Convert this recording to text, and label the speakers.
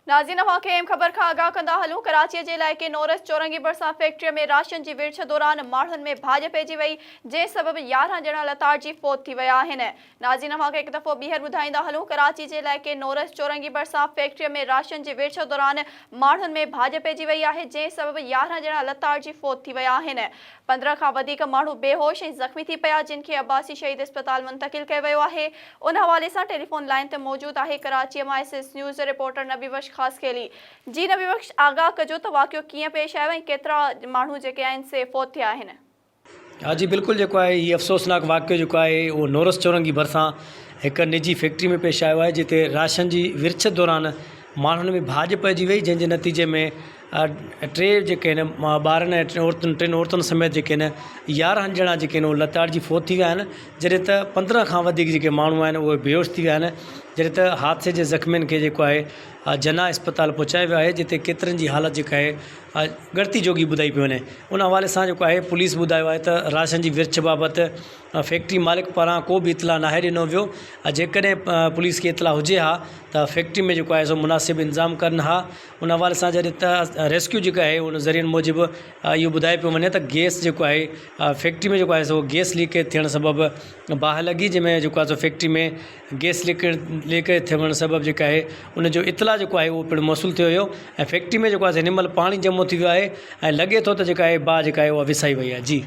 Speaker 1: ناظرين اوهان کي اهم خبر کان آگاهه ڪندا هلون ڪراچي جي علائقي نورس چورنگي ڀرسان فيڪٽري ۾ راشن جي ورڇ دوران ماڻهن ۾ ڀاڄ پئجي وئي جنهن سبب 11 ڄڻا لتاڙجي فوت ٿي ويا آهن ناظرين اوهان کي هڪ دفعو ٻيهر ٻڌائيندا هلون ڪراچي جي علائقي نورس چورنگي ڀرسان فيڪٽري ۾ راشن جي ورڇ دوران ماڻهن ۾ ڀاڄ پئجي وئي آهي جنهن سبب 11 ڄڻا لتاڙجي فوت ٿي ويا آهن 15 کان وڌيڪ ماڻهو بيهوش ۽ زخمي ٿي پيا جن کي عباسي شهيد اسپتال منتقل ڪيو ويو آهي ان حوالي سان ٽيليفون لائين تي موجود آهي ڪراچيء مان ايس ايس نيوز جو رپورٽر نبي بخش خاصخيلي جي نبي بخش آگاهه ڪجو ته واقعو ڪيئن پيش آيو ۽ ڪيترا ماڻهو جيڪي آهن سي فوت ٿيا آهن.
Speaker 2: ها جي بلڪل جيڪو آهي هي افسوسناڪ واقعو جيڪو آهي اهو نورس چورنگي ڀرسان هڪ نجي فيڪٽري ۾ پيش آيو آهي جتي راشن جي ورڇ دوران ماڻهن ۾ ڀاڄ پئجي وئي جنهن جي نتيجي ۾ ٽي جيڪي آهن ٻارن ۽ ٽن عورتن ٽن عورتن سميت جيڪي آهن 11 ڄڻا جيڪي آهن اهي لتاڙجي فوت ٿي ويا آهن جڏهن ته 15 کان وڌيڪ جيڪي ماڻهو آهن اهي بيهوش ٿي ويا آهن جڏهن ته حادثي جي زخمين کي جيڪو آهي جناح اسپتال پهچايو ويو آهي جتي ڪيترن جي حالت جيڪا آهي ڳڻتي جوڳي ٻڌائي پئي وڃي ان حوالي سان جيڪو آهي پوليس ٻڌايو آهي ته راشن جي ورڇ بابت فيڪٽري مالڪ پاران ڪو به اطلاع ناهي ڏنو ويو جيڪڏهن پوليس کي اطلاع هجي ها ته فيڪٽري ۾ جيڪو آهي سو مناسب انتظام ڪن ها ان حوالي سان جڏهن ته ريسڪيو جيڪا آهي ان ذريعن موجب اهو ٻڌايو پيو وڃي ته گيس جيڪو آهي فيڪٽري ۾ جيڪو آهي سو گيس ليڪيج ٿيڻ سبب باهه لڳي جنهن ۾ جيڪو آهي سو فيڪٽري ۾ گيس ليڪ ليڪيج ٿيڻ سبب جيڪا آهي ان جو اطلاع جيڪو آهي اهو پڻ موصول ٿيو هيو ۽ فيڪٽري ۾ جيڪو آهي هن مهل پاڻي جمع ٿي ويو آهي ۽ لڳي ٿو ته جيڪا آهي باهه جيڪا آهي اها وسائي وئي آهي جي.